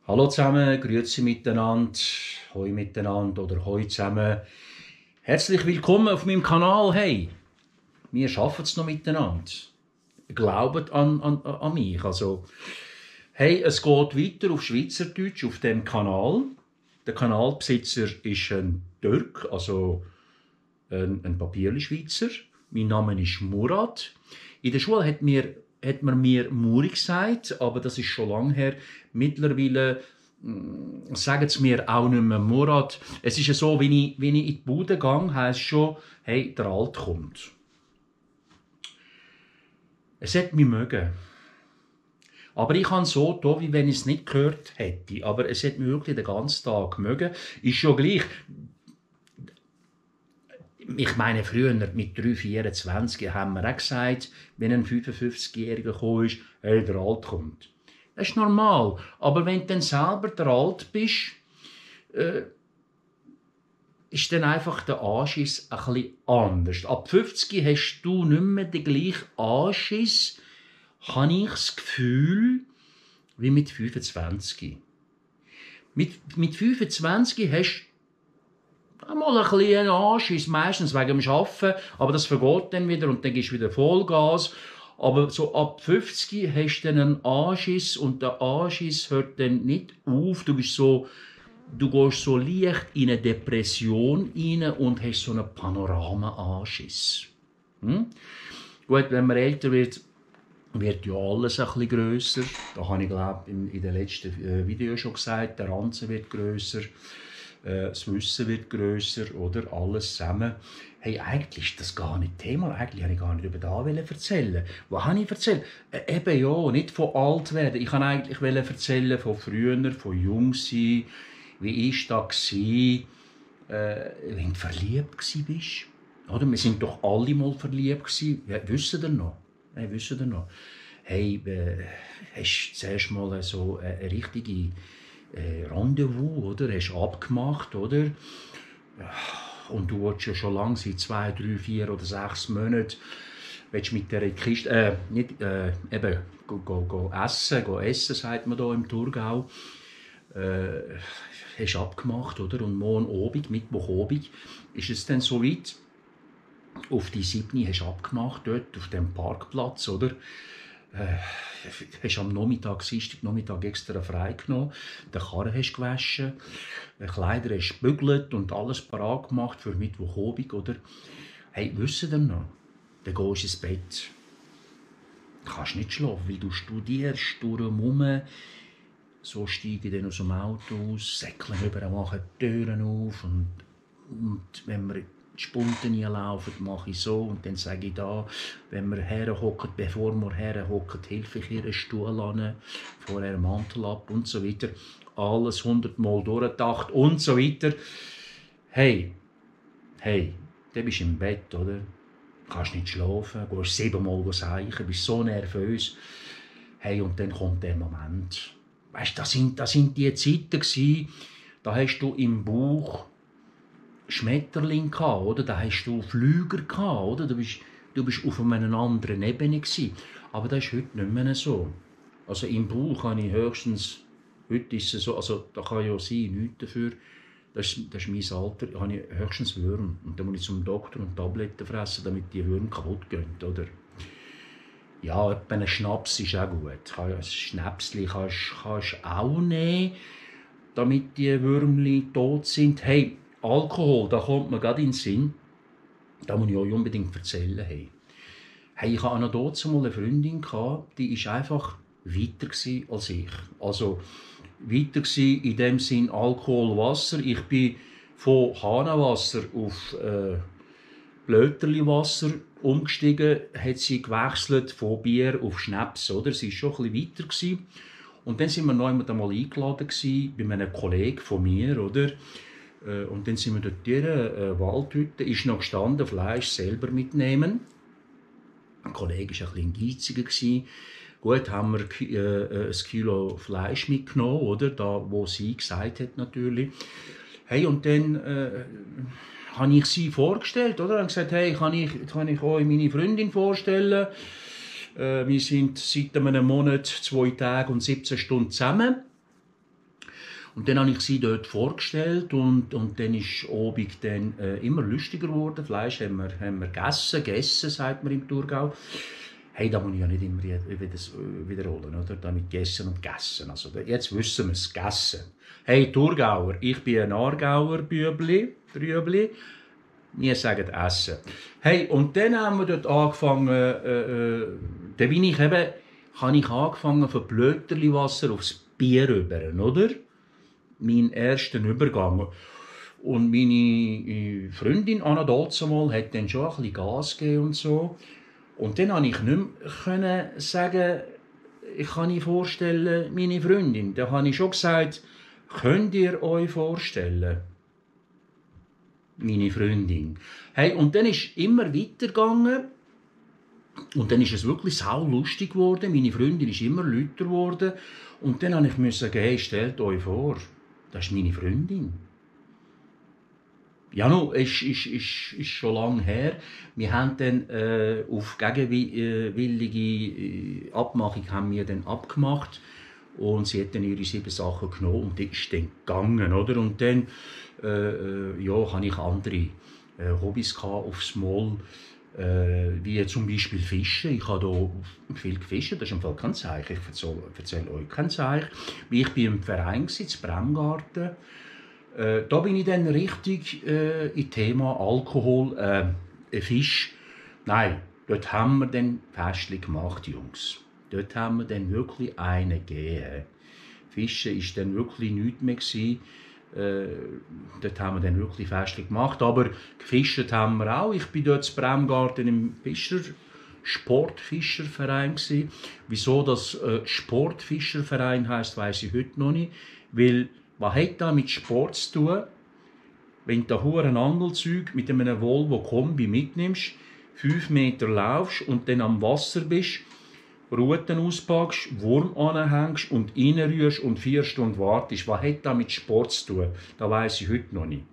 Hallo zusammen, grüezi miteinander, hoi miteinander oder hoi zusammen. Herzlich willkommen auf meinem Kanal. Hey, wir schaffen es noch miteinander. Glaubt an mich. Also, hey, es geht weiter auf Schweizerdeutsch auf dem Kanal. Der Kanalbesitzer ist ein Türk, also ein Papierli-Schweizer. Mein Name ist Murat. In der Schule hat man mir Muri gesagt, aber das ist schon lange her. Mittlerweile sagen sie mir auch nicht mehr Murat. Es ist ja so, wenn ich in die Bude gehe, heisst es schon, hey, der Alt kommt. Es hat mich mögen. Aber ich habe so da, wie wenn ich es nicht gehört hätte. Aber es hat mich wirklich den ganzen Tag mögen. Ist schon gleich. Ich meine, früher mit 3, 24 haben wir auch gesagt, wenn ein 55-Jähriger gekommen ist, hey, der Alt kommt. Das ist normal. Aber wenn du dann selber der Alt bist, ist dann einfach der Anschiss ein bisschen anders. Ab 50 hast du nicht mehr den gleichen Anschiss, habe ich das Gefühl, wie mit 25. Mit 25 hast du einmal ein bisschen Anschiss, meistens wegen dem Arbeiten, aber das vergeht dann wieder und dann gibst du wieder Vollgas. Aber so ab 50 hast du dann einen Anschiss und der Anschiss hört dann nicht auf. Du gehst so leicht in eine Depression rein und hast so einen Panorama-Anschiss. Gut, wenn man älter wird ja alles ein bisschen grösser. Da habe ich, glaube in den letzten Video schon gesagt, der Ranzen wird grösser, das Wissen wird grösser, oder? Alles zusammen. Hey, eigentlich ist das gar nicht Thema. Eigentlich wollte ich gar nicht über das erzählen. Was habe ich erzählt? Eben ja, nicht von alt werden. Ich wollte eigentlich erzählen von früher, von jung sein. Wie war das, wenn du verliebt warst? Oder? Wir sind doch alle mal verliebt gewesen. Ja, wisst ihr noch? Hey, wisst ihr noch? Hey, hast du zuerst mal so eine richtige Rendezvous, oder? Hast du abgemacht, oder? Und du willst ja schon lange, seit 2, 3, 4 oder 6 Monaten, willst mit dieser Kiste, eben, go essen, sagt man hier im Thurgau. Hast du abgemacht, oder? Und morgen Abend, Mittwochabend, ist es dann so weit, auf die 7. hast du abgemacht, dort auf dem Parkplatz, oder? Hast am Dienstagnachmittag extra frei genommen, den Karren hast gewaschen, die Kleider hast gebügelt und alles parat gemacht für Mittwochabend, oder? Hey, wisst ihr noch? Dann gehst du ins Bett. Du kannst nicht schlafen, weil du studierst, rum. So steige ich dann aus dem Auto aus, säckeln über, machen die Türen auf und wenn wir die Spunten laufen, mache ich so und dann sage ich da, wenn wir herhocken, bevor wir herhocken, helfe ich ihr einen Stuhl an, vorher einen Mantel ab und so weiter. Alles 100-mal durchgedacht und so weiter. Hey, dann bist du im Bett, oder? Du kannst nicht schlafen, gehst 7-mal seichen, bist so nervös. Hey, und dann kommt der Moment. Weißt, das sind die Zeiten, da hast du im Bauch Schmetterling gehabt, oder? Da hast du Flüger gehabt, oder? Du bist auf einer anderen Ebene gewesen. Aber das ist heute nicht mehr so. Also im Bauch habe ich höchstens, heute ist es so, also da kann ja sein, nichts dafür, das ist mein Alter, habe ich höchstens Würm. Und dann muss ich zum Doktor und Tabletten fressen, damit die Würmer kaputt gehen, oder? Ja, etwa ein Schnaps ist auch gut. Ein Schnäpsli kannst du auch nehmen, damit die Würmli tot sind. Hey, Alkohol, da kommt mir gerade in den Sinn. Da muss ich euch unbedingt erzählen. Hey, ich hatte noch dort mal eine Freundin, die war einfach weiter als ich. Also weiter in dem Sinn Alkohol, Wasser. Ich bin von Hahnenwasser auf Blöterliwasser umgestiegen, hat sie gewechselt von Bier auf Schnaps, oder? Sie war schon ein bisschen weiter. Und dann sind wir noch einmal eingeladen bei einem Kollegen von mir, oder? Und dann sind wir dort in der Waldhütte, ist noch gestanden, Fleisch selber mitnehmen. Ein Kollege war ein bisschen geiziger. Gut, haben wir ein Kilo Fleisch mitgenommen, oder? Da, wo sie gesagt hat, natürlich. Hey, und dann habe ich sie vorgestellt, oder? Und gesagt, hey, kann ich euch meine Freundin vorstellen? Wir sind seit einem Monat 2 Tage und 17 Stunden zusammen. Und dann habe ich sie dort vorgestellt und dann ist Obig dann immer lustiger geworden. Fleisch haben wir gegessen, sagt man im Thurgau. Hey, da muss ich ja nicht immer wiederholen, oder? Da mit gegessen und gegessen. Also jetzt wissen wir es, gegessen. Hey, Thurgauer, ich bin ein Aargauer Rüebli. Wir sagen Essen. Hey, und dann haben wir dort angefangen, dann habe ich angefangen von Blöterliwasser aufs Bier rüber, oder? Mein erster Übergang. Und meine Freundin Anna Dotzemal hat dann schon ein bisschen Gas gegeben und so. Und dann konnte ich nicht mehr sagen, ich kann mir vorstellen, meine Freundin. Da habe ich schon gesagt, könnt ihr euch vorstellen? Meine Freundin. Hey, und dann ist immer weitergegangen. Und dann ist es wirklich sau lustig geworden. Meine Freundin ist immer lauter geworden. Und dann musste ich sagen, hey, stellt euch vor, das ist meine Freundin. Ja, no, ist schon lange her. Wir haben dann auf gegenwillige Abmachung haben wir dann abgemacht. Und sie hat dann ihre 7 Sachen genommen und die ist dann gegangen, oder? Und dann hatte ich andere Hobbys aufs Mal, wie zum Beispiel Fischen. Ich habe hier viel gefischt, das ist im Fall kein Zeichen. Ich erzähle euch kein Zeichen. Ich war im Verein, in Bremgarten. Da bin ich dann richtig im Thema Alkohol, Fisch. Nein, dort haben wir dann Festchen gemacht, Jungs. Dort haben wir dann wirklich einen gegeben. Fischen war dann wirklich nichts mehr gewesen. Dort haben wir dann wirklich Festchen gemacht. Aber gefischt haben wir auch. Ich bin dort in Bremgarten im Sportfischerverein gewesen. Wieso das Sportfischerverein heisst, weiss ich heute noch nicht. Weil, was hat das mit Sport zu tun? Wenn du ein Angelzeug mit einem Volvo-Kombi mitnimmst, 5 Meter laufst und dann am Wasser bist, Ruten auspackst, Wurm anhängst und reinrührst und 4 Stunden wartest. Was hat das mit Sport zu tun? Das weiss ich heute noch nicht.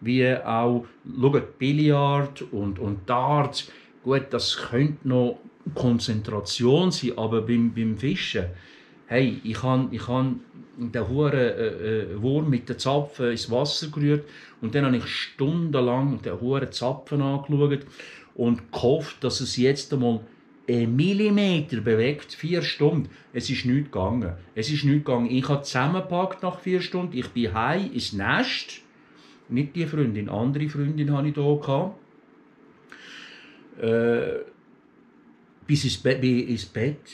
Wie auch, schaut, Billard und Darts, gut, das könnte noch Konzentration sein, aber beim Fischen, hey, ich han den huren Wurm mit den Zapfen ins Wasser gerührt und dann habe ich stundenlang den huren Zapfen angeschaut und gehofft, dass es jetzt einmal 1 Millimeter bewegt, 4 Stunden. Es ist nichts gegangen. Ich habe zusammengepackt nach 4 Stunden. Ich bin heim ins Nest. Nicht die Freundin, andere Freundin hatte ich hier. Bis ins Bett,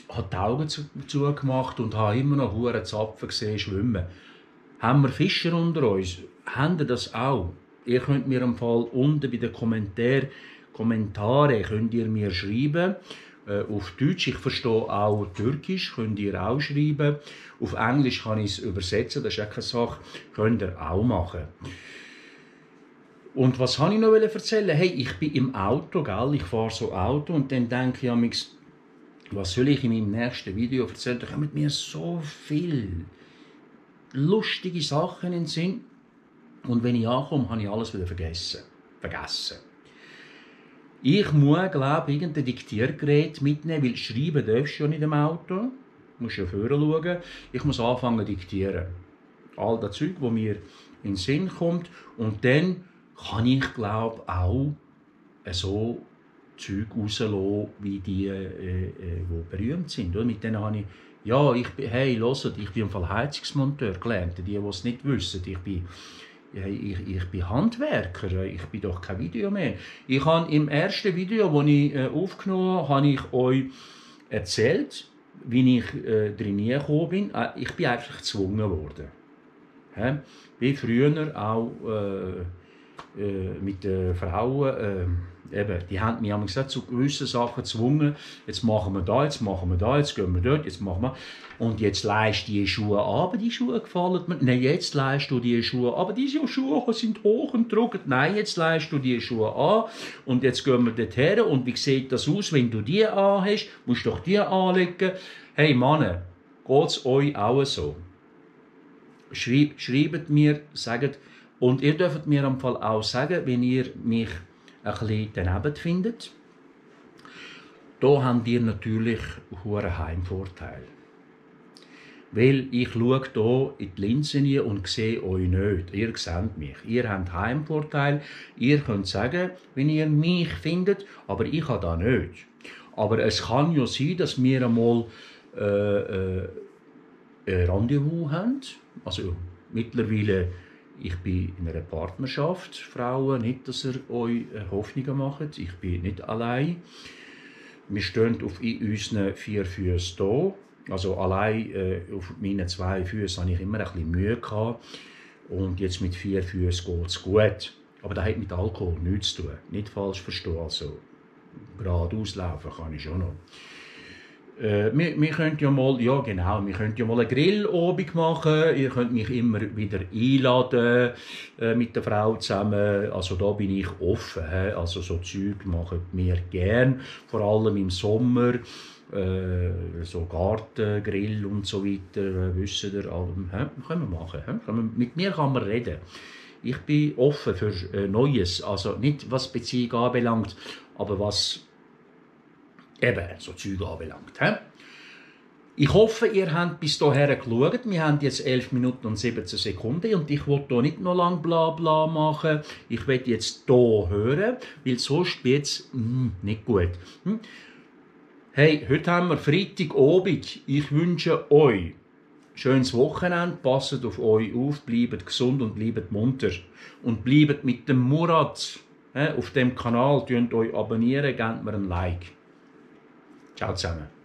habe die Augen zugemacht und habe immer noch hure Zapfen gesehen schwimmen. Haben wir Fischer unter uns? Haben ihr das auch? Ihr könnt mir im Fall unten bei den Kommentaren könnt ihr mir schreiben. Auf Deutsch, ich verstehe auch Türkisch, könnt ihr auch schreiben. Auf Englisch kann ich es übersetzen, das ist auch keine Sache, könnt ihr auch machen. Und was wollte ich noch erzählen? Hey, ich bin im Auto, gell? Ich fahre so Auto und dann denke ich, was soll ich in meinem nächsten Video erzählen? Da kommen mir so viele lustige Sachen in den Sinn. Und wenn ich ankomme, habe ich alles wieder vergessen. Ich muss, glaube ich, irgendein Diktiergerät mitnehmen, weil schreiben darfst du ja nicht im Auto. Du musst ja vorne schauen. Ich muss anfangen zu diktieren. All das Zeug, das mir in den Sinn kommt. Und dann kann ich, glaube ich, auch so Zeug rauslassen, wie die, die berühmt sind. Mit denen habe ich, ich bin im Fall Heizungsmonteur gelernt. Die es nicht wissen, ich bin Handwerker, ich bin doch kein Video mehr. Ich habe im ersten Video, das ich aufgenommen habe, ich euch erzählt, wie ich drin gekommen bin. Ich bin einfach gezwungen worden. Wie früher auch mit den Frauen, die haben mich gesagt, zu gewissen Sachen gezwungen. Jetzt machen wir da, jetzt gehen wir dort, jetzt machen wir. Und jetzt leihst du die Schuhe an, aber die Schuhe gefallen mir. Nein, jetzt leihst du die Schuhe, aber diese Schuhe sind hoch und druckend. Nein, jetzt leihst du die Schuhe an und jetzt gehen wir dort her. Und wie sieht das aus, wenn du die anhast? Musst du doch die anlegen. Hey Männer, geht's euch auch so? Schreibt mir, sagt, und ihr dürft mir am Fall auch sagen, wenn ihr mich ein bisschen daneben findet. Da habt ihr natürlich einen Heimvorteil. Weil ich schaue hier in die Linse rein und sehe euch nicht. Ihr seht mich. Ihr habt Heimvorteil. Ihr könnt sagen, wenn ihr mich findet, aber ich habe das nicht. Aber es kann ja sein, dass wir einmal ein Rendezvous haben. Also mittlerweile, ich bin in einer Partnerschaft, Frauen, nicht, dass ihr euch Hoffnungen macht. Ich bin nicht allein. Wir stehen auf unseren 4 Füßen hier. Also allein auf meinen 2 Füßen hatte ich immer ein bisschen Mühe gehabt. Und jetzt mit 4 Füßen geht es gut. Aber das hat mit Alkohol nichts zu tun. Nicht falsch verstehen. Also geradeaus laufen kann ich schon noch. Wir könnten ja mal, ja genau, wir könnten ja mal einen Grillabend machen. Ihr könnt mich immer wieder einladen mit der Frau zusammen. Also da bin ich offen. Also so Zeug machen wir gern, vor allem im Sommer. So Gartengrill und so weiter, wisst ihr, können wir machen. Mit mir kann man reden. Ich bin offen für Neues, also nicht was Beziehung anbelangt, aber was eben so Zeug anbelangt. Ich hoffe, ihr habt bis hierher geschaut. Wir haben jetzt 11 Minuten und 17 Sekunden und ich will hier nicht noch lang bla bla machen. Ich will jetzt hier hören, weil sonst wird es nicht gut. Hey, heute haben wir Freitagabend. Ich wünsche euch schönes Wochenende. Passt auf euch auf, bleibt gesund und bleibt munter. Und bleibt mit dem Murat auf dem Kanal. Abonniert euch, gebt mir ein Like. Ciao zusammen.